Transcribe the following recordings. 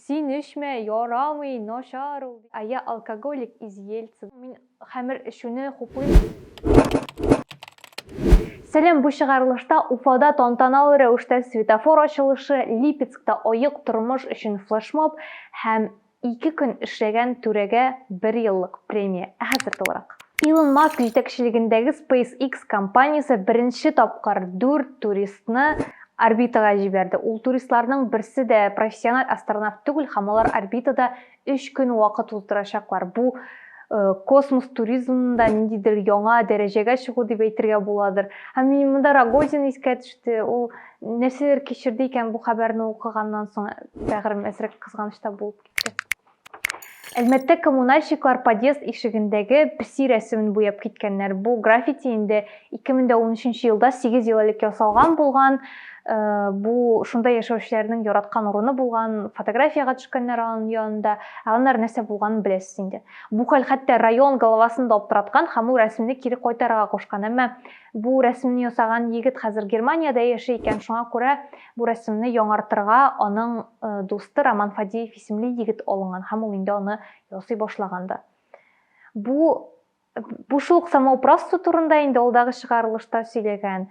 Син эчмә, ярамый, начар ул. А я алкоголик из Ельца. Мин хәмер эчүне хуплыйм. Сәлам, бу чыгарылышта Уфада тантаналы рәвештә светофор ачылышы, Липецкта аек тормыш өчен флешмоб һәм 2 көн эшләгән түрәгә бер еллык премия. Ә хәзер тулырак. Илон Маск җитәкчелегендәге SpaceX компаниясе беренче тапкыр дүрт туристны орбитага җибәрде. Ул туристларның берсе дә профессиональ астронавт түгел һәм алар орбитада өч көн вакыт уздырачаклар. Бу космос туризмында ниндидер яңа дәрәҗәгә чыгу дип әйтергә буладыр. Һәм мин монда Рогозин искә төште. Ул нәрсәләр кичерде икән бу хәбәрне укыганнан соң, бәгырем әзрәк кызганыч та булып китте. Әлмәттә коммунальщиклар подъезд ишегендәге песи рәсемен буяп киткәннәр. Бу граффити инде 2013 елда, 8 ел элек ясалган булган. Бу шунда яшәүчеләрнең яраткан урыны булган, фотографиягә төшкәннәр аның янында. Ә аннары нәрсә булганын беләсез инде. Бу хәл хәтта район главасын да аптыраткан һәм ул рәсемне кире кайтарырга кушкан. Әмма бу рәсемне ясаган егет хәзер Германиядә яши икән, шуңа күрә бу рәсемне яңартырга аның дусты Роман Фадеев исемле егет алынган һәм ул инде аны ясый башлаган да. Бу бу шул ук самоуправство турында инде алдагы чыгарылышта сөйләгән.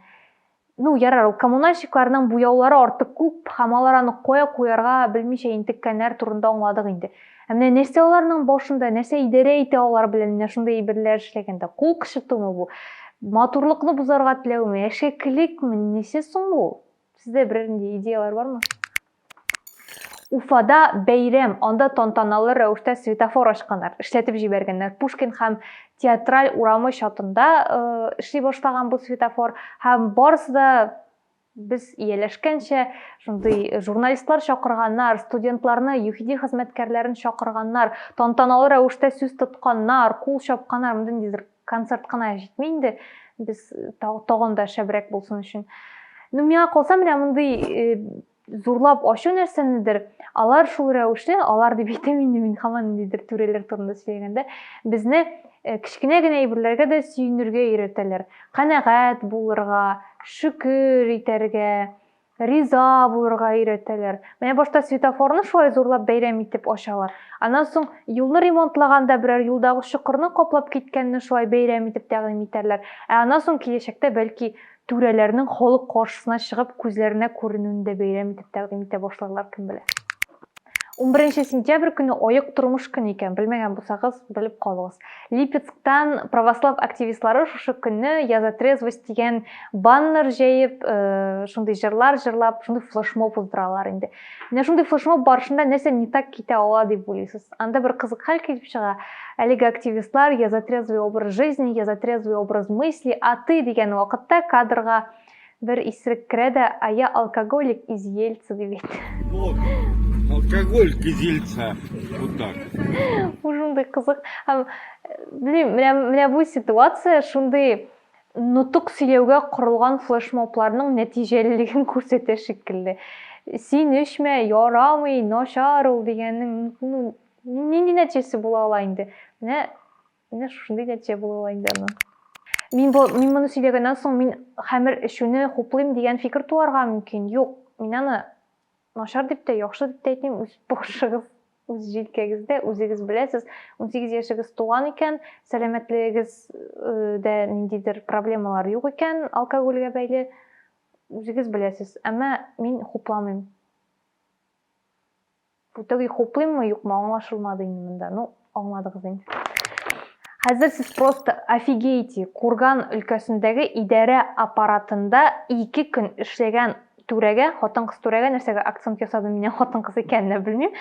Ну, ярар, ул коммунальщикларның буяулары артык күп һәм алар аны кая куярга белмичә интеккәннәр турында аңладык инде. Ә менә нәрсә аларның башында, нәрсә идарә итә алар белән менә шундый әйберләр эшләгәндә? Кул кычытумы бу? Матурлыкны бозарга теләүме? Әшәкелекме? Нәрсә соң бу? Сездә берәр нинди идеяләр бармы? Уфада бәйрәм, анда тантаналы рәвештә светофор ачканнар, эшләтеп җибәргәннәр. Пушкин һәм Театраль урамы чатында эшли башлаган бу светофор һәм барысы да без ияләшкәнчә, шундый журналистлар чакырганнар, студентларны, ЮХИДИ хезмәткәрләрен чакырганнар, тантаналы рәвештә сүз тотканнар, кул чапканнар. Монда ниндидер концерт кына җитми инде, без тагын да шәбрәк булсын өчен. Ну, миңа калса, менә мондый зурлап ачу нәрсәнедер, алар шул рәвешле, алар дип әйтәм инде мин һаман ниндидер түрәләр турында сөйләгәндә, безне кечкенә генә әйберләргә дә сөенергә өйрәтәләр. Канәгать булырга, шөкер итәргә, риза булырга өйрәтәләр. Менә башта светофорны шулай зурлап бәйрәм итеп ачалар. Аннан соң юлны ремонтлаганда берәр юлдагы чокырны каплап киткәнне шулай бәйрәм итеп тәкъдим итәрләр. Ә аннан соң киләчәктә бәлки түрәләрнең халык каршысына чыгып күзләренә күренүен дә бәйрәм итеп тәкъдим итә башларлар, кем белә. 11 сентябрь көне аек тормыш көне икән, белмәгән булсагыз, белеп калыгыз. Липецктан православ активистлары шушы көнне Я за трезвость дигән баннер җәеп, шундый җырлар җырлап, шундый флешмоб уздыралар инде. Менә шундый флешмоб барышында нәрсә не так китә ала дип уйлыйсыз? Анда бер кызык хәл килеп чыга. Әлеге активистлар Я за трезвый образ жизни, я за трезвый образ мысли, а ты дигән вакытта кадрга бер исерек керә дә, а я алкоголик из Ельца дип әйтә. Вот, алкоголик из Ельца. Вот так. Бу шундый кызык. Һәм, белмим, менә, менә бу ситуация шундый нотык сөйләүгә корылган флешмобларның нәтиҗәлелеген күрсәтә шикелле. Син эчмә, ярамый, начар ул дигәннең, ну, нинди нәтиҗәсе була ала инде? Менә, менә шушындый нәтиҗә була ала инде аның. Мин бу, мин моны сөйләгәннән соң мин хәмер эчүне хуплыйм дигән фикер туарга мөмкин. Юк, мин аны начар дип тә, яхшы дип тә әйтмим, үз башыгыз, үз җилкәгездә, үзегез беләсез. 18 яшегез тулган икән, сәламәтлегегездә ниндидер проблемалар юк икән, алкогольгә бәйле, үзегез беләсез. Әмма мин хупламыйм. В итоге хуплыйммы, юкмы, аңлашылмады инде монда. Ну, аңладыгыз инде. Хәзер сез просто офигеете. Курган өлкәсендәге идарә аппаратында 2 көн эшләгән түрәгә, хатын-кыз түрәгә, нәрсәгә акцент ясадым минем хатын-кыз икәненә белмим.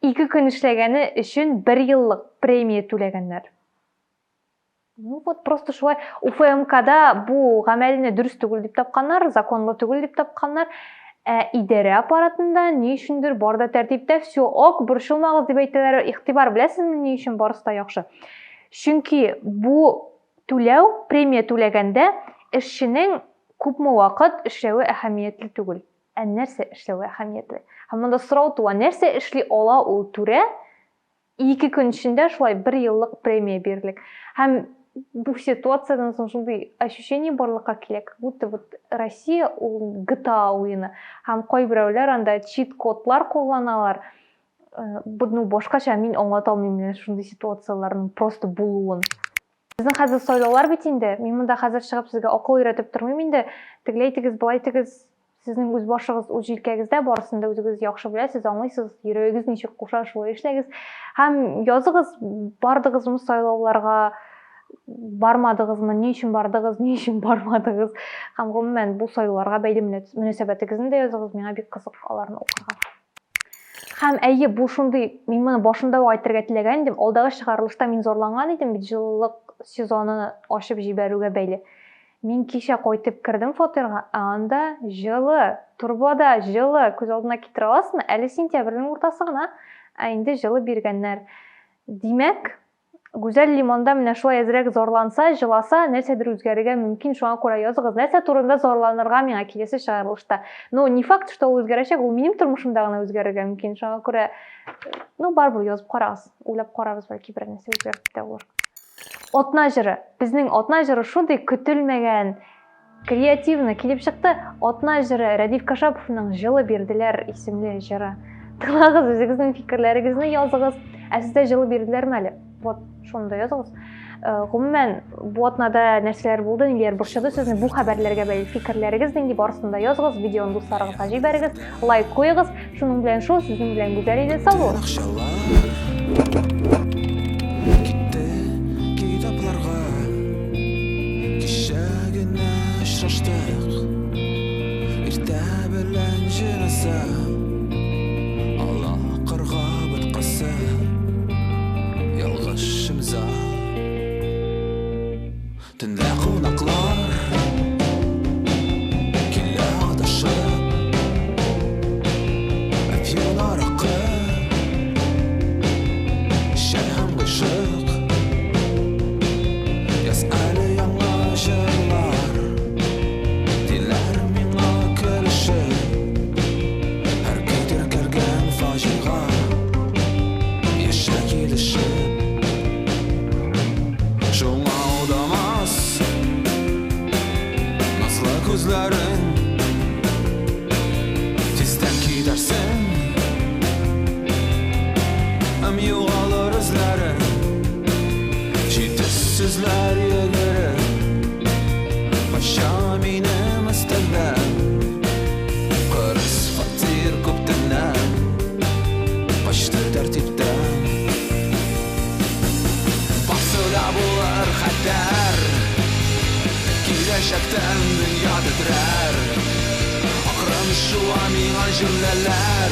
2 көн эшләгәне өчен 1 еллык премия түләгәннәр. Ну вот просто шулай УФМКда бу гамәлне дөрес түгел дип тапканнар, законлы түгел дип тапканнар. Ә идарә аппаратында ни өчендер бар да тәртиптә, все ок, борчылмагыз дип әйтәләр. Игътибар, беләсезме ни өчен барысы да яхшы? Чөнки бу түләү, премия түләгәндә эшченең күпме вакыт эшләве әһәмиятле түгел, ә нәрсә эшләве әһәмиятле. Һәм монда сорау туа, нәрсә эшли ала ул түрә? 2 көн эчендә шулай бер еллык премия бирелек. Һәм бу ситуациядән соң шундый ощущение барлыкка килә, как будто вот Россия ул GTA уены. Һәм кайберәүләр анда чит-кодлар кулланалар. Ну, башкача мин аңлата алмыйм менә шундый ситуацияләрнең просто булуын. Безнең хәзер сайлаулар бит инде. Мин монда хәзер чыгып сезгә акыл өйрәтеп тормыйм инде. Тегеләй итегез, болай итегез. Сезнең үз башыгыз, үз җилкәгездә, барысын да үзегез яхшы беләсез, аңлыйсыз, йөрәгегез ничек куша, шулай эшләгез. Һәм языгыз, бардыгызмы сайлауларга, бармадыгызмы, ни өчен бардыгыз, ни өчен бармадыгыз. Һәм гомумән бу сайлауларга бәйле мөнәсәбәтегезне дә языгыз, миңа бик кызык аларны укырга. Һәм әйе, бу шундый, мин моны башында ук әйтергә теләгән идем, алдагы чыгарылышта мин зарланган идем бит җылылык сезоны ачып җибәрүгә бәйле. Мин кичә кайтып кердем фатирга, ә анда җылы, торбада җылы, күз алдына китерә аласызмы? Әле сентябрьнең уртасы гына, ә инде җылы биргәннәр. Димәк, Гүзәл Лимонда менә шулай әзрәк зарланса, җыласа, нәрсәдер үзгәрергә мөмкин, шуңа күрә языгыз, нәрсә турында зарланырга миңа киләсе чыгарылышта. Ну, не факт, что ул үзгәрәчәк, ул минем тормышымда гына үзгәрергә мөмкин, шуңа күрә, ну, барыбер язып карагыз, уйлап карарбыз, бәлки берәр нәрсә үзгәреп тә булыр. Атна җыры. Безнең атна җыры шундый көтелмәгән, Креативно килеп чыкты. Атна җыры Рәдиф Кашаповның Җылы бирделәр исемле җыры. Тыңлагыз, үзегезнең фикерләрегезне языгыз. Ә сездә җылы бирделәрме әле? Вот, шуны да языгыз. Э, гомумән, бу атнада нәрсәләр булды, ниләр борчыды сезне, бу хәбәрләргә бәйле фикерләрегез нинди, барысын да языгыз, видеоны дусларыгызга җибәрегез, лайк куегыз. Шуның белән шул, сезнең белән Гүзәл иде. Сау булыгыз. Китте китапларга Кичә генә очраштык Иртә белән җеназа Ала карга боткасы Ялгыш имза Төнлә кунаклар Килә адашып Әфьюн аракы Чәй һәм гыйшык Яз әле яңа җырлар Диләр миңа көлешеп Һәр көй теркәлгән фаҗига Яшә килешеп Шуңа алдамас Назлы күзләрең Тиздән китәрсең Һәм югалыр эзләрең Җитез сүзләр йөгереп Кача минем өстәлдән Кырыс фатир күптәннән Качты тәртиптән Басуда булыр хәтәр Киләчәктән дөнья тетрәр Акрын шуа миңа җөмләләр.